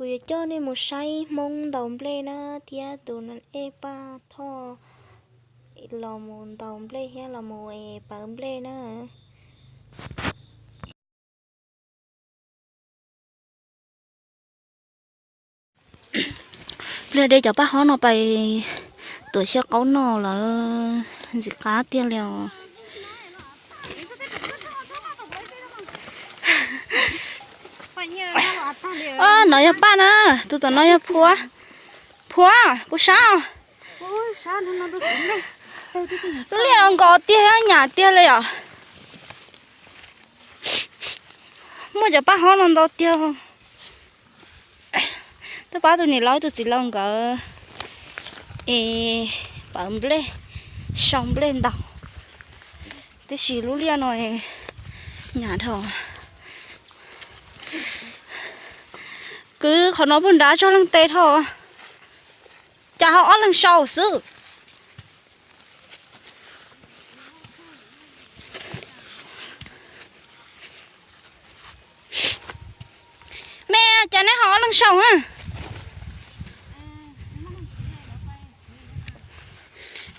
Kuv yuav coj nej mus saib Hmoob ntaus nplej na, thiab tus Ej Paj Thoj los mus ntaus nplej thiab los mus es pawv nplej na. Pliag de cov paj hob no pais tuam xyaw qaub noj lawm, ntxim qab tiag li os. No yog Paj na, tus tom no yog Phua. Phua, puas sab? Lub liaj no nkos tiag, nyam tiag li os. Muaj cov paj hob no ntau tiag. Twb pab tus niam laus tus txiv laus nkawd es pawv nplej, sau nplej ntaus, tiam sis lub liaj no nyam dhau. Kwv qhov no puag nrad tso leej tes dhau, cas ho ob leeg sau xwb. Me, cas neb ho ob leeg sau na?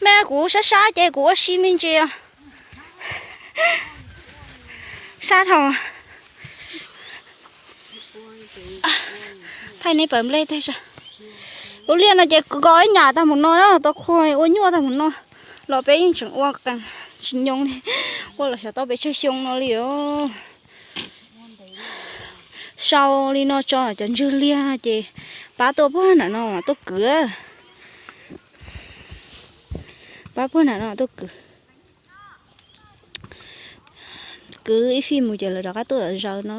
Me, kuv sab sab ces kuv ua si me ntsis. Sab dhau. Thaij neb pawv nplej tag. Lub liaj no ces nkos ib nyam tag mus no, tau qhua ua nyuaj tag mus no, los peb yeej tseem ua qees tsis nyoo li, ua los xyov tau pes tsawg xyoo no li os. Sau li no tso cov ntswg liag ces pab tuaj puag nram no tuaj kwv. Pab puag nram no tuaj kwv. Kwv ib fij mus ces lawv rov qab tuaj zaws no.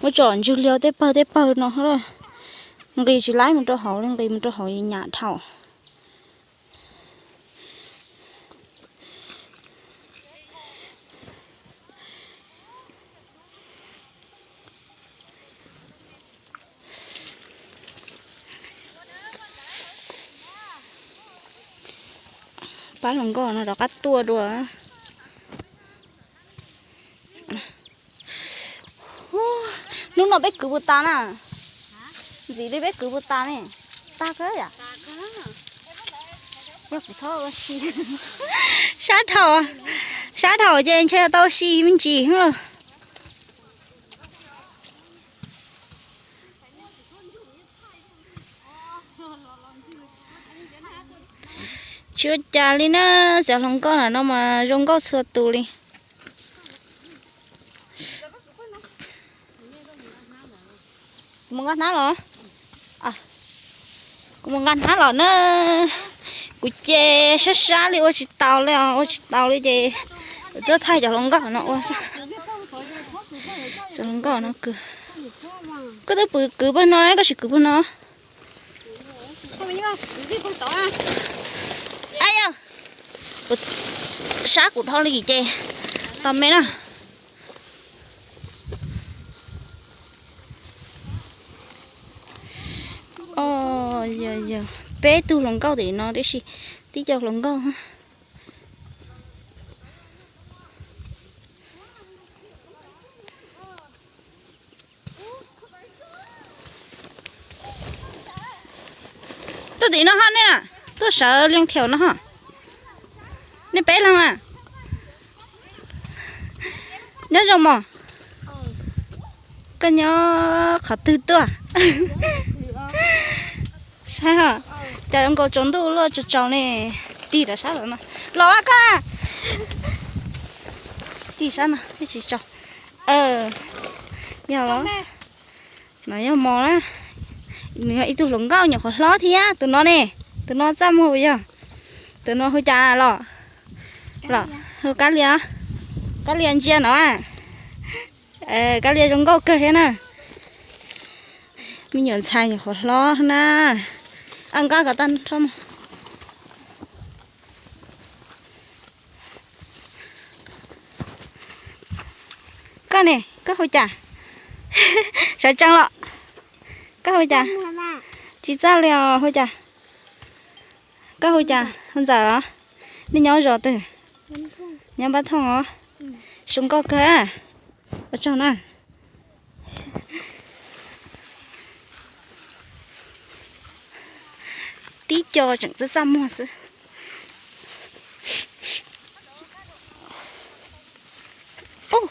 Muab tso ntswg liag tej pawg tej pawg no. Nqis tsis laib mus rau hauv li, nqis mus rau hauv nyam dhau. Pab hluas nkauj no rov qab tuaj dua. Hnub no peb kwv puas tas na? Ntxim li peb kwv puas tas ne? Tag kawg yam. Sab dhau, sab dhau ces ntshe tau si me ntsis lawm. Tsis ua cas li na, cov hluas nkauj no mas zoo nkauj txhua tus li. Kuv mus nqa hnab los. Kuv mus nqa hnab los na. Kuv ces sab sab li ua tsis taus li os, ua tsis taus li ces kuv tuaj thaij cov hluas nkauj no ua xwb. Cov hluas nkauj no kwv. Koj twb pw kwv pawg no, koj tsis kwv pawg no. Yog, sab kuv dhau li ces tos me na. Yog, peb tug hluas nkauj tim no tib si, tib co hluas nkauj. Tuaj tim no ho nej, tuaj sawv liag thiaum no ho. Nej peb leeg a? Nyob zoo mog. Koj nyob qhov twg tuaj? Saib, cov nkaus tsaus ntuj luaj tsaus tsaus ne. Tig rov sab los no. Los a koj. Tig sab no tsis tsaus. Yog los. No yog mos na. Nws yog ib tug hluas nkauj nyuam qhuav hlob thiab. Tus no ne, tus no txaj muag puas yog? Tus no hu cas los? Los hu Kab Lia. Kab Lia ntsia no. Kab Lia zoo nkauj kawg thiab na. Me nyuam ntxhais nyuam qhuav hlob na. Nqa kom tag nrho. Koj ne, koj hu cas? Sawv tsees los. Koj hu cas? Tsis txawj li os, hu cas? Koj hu cas? Hu Ntxawm los? Nej nyob zos twg? Nyob Npab Thooj os. Zoo nkauj kawg. Ua tsaug na. tib co tseem txaj txaj muag xwb. Ub,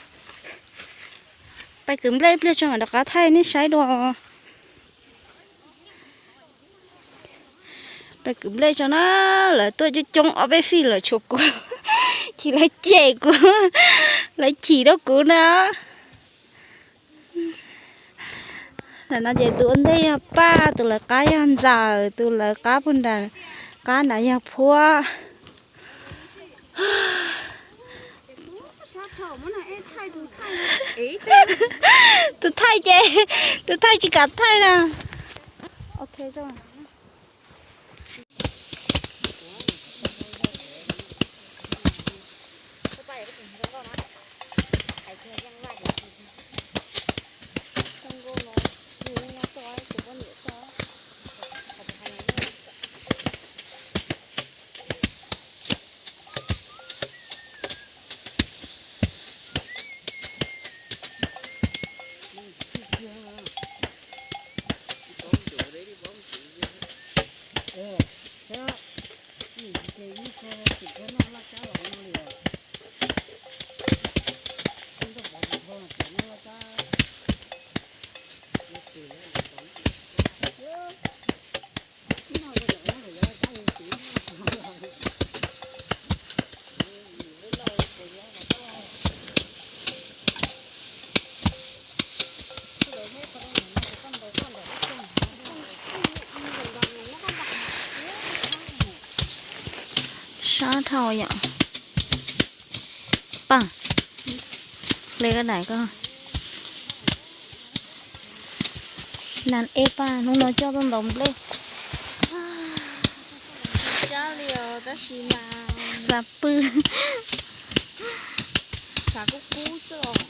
pais kwv nplej pliag tso mam rov qab thaij nej saib dua. Pais kwv nplej tso na, lawv tuaj coob coob ob peb fij lawm tshuav kuv, ces lawv cem kuv, lawv chim rau kuv na. Ntawm no ces tus ua ntej yog Paj, tus lawv qab yog Ntxawm, tus lawv qab puag nram qab nrad yog Phuab. Tus thaij ces, tus thaij tsis kam thaij na. Ok. Sab dhau yom. Paj, hle koj daim ko. Nas ej Paj, hnub no coj tuaj ntaus nplej. Tsis tsab li os, tab sis mas xav pw. Tshav kub kub xwb os.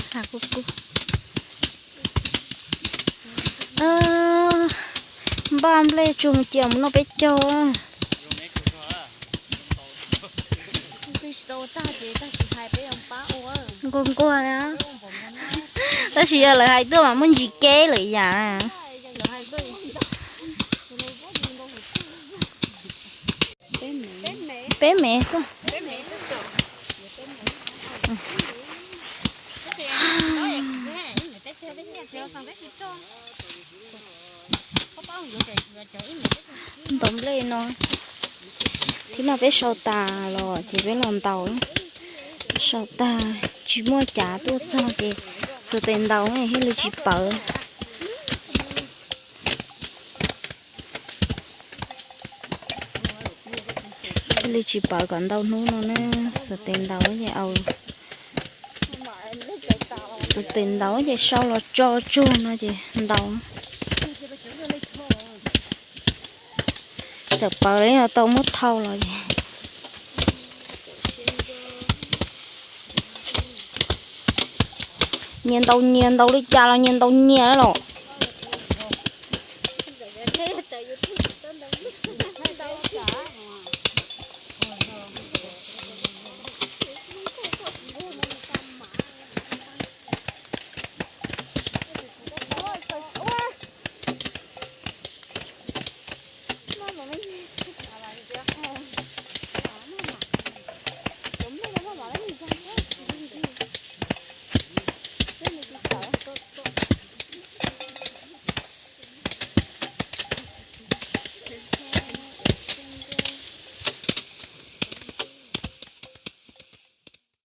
Tshav kub kub. Npaj nplej tsuag mus cia mus noj peb caug. Nquag nquag na. Tab sis yog lawv hais tuaj mas muaj ntsis keb lawm yam. Peb mev xwb. Ntaus nplej no, thib no peb sau tas los ces peb los ntaus. Sau tas tsis muaj cav tuaj txog ces xuas tes ntaus thiaj li tsis pawv. Thiaj li tsis pawv kom ntau hnub no na, xuas tes ntaus ces au. Xuas tes ntaus ces sau los tso tsuag no ces ntaus. Txawm pawv los yog tau muab thau los ces. Nyias ntaus nyias, ntaus li cas los nyias ntaus nyias los.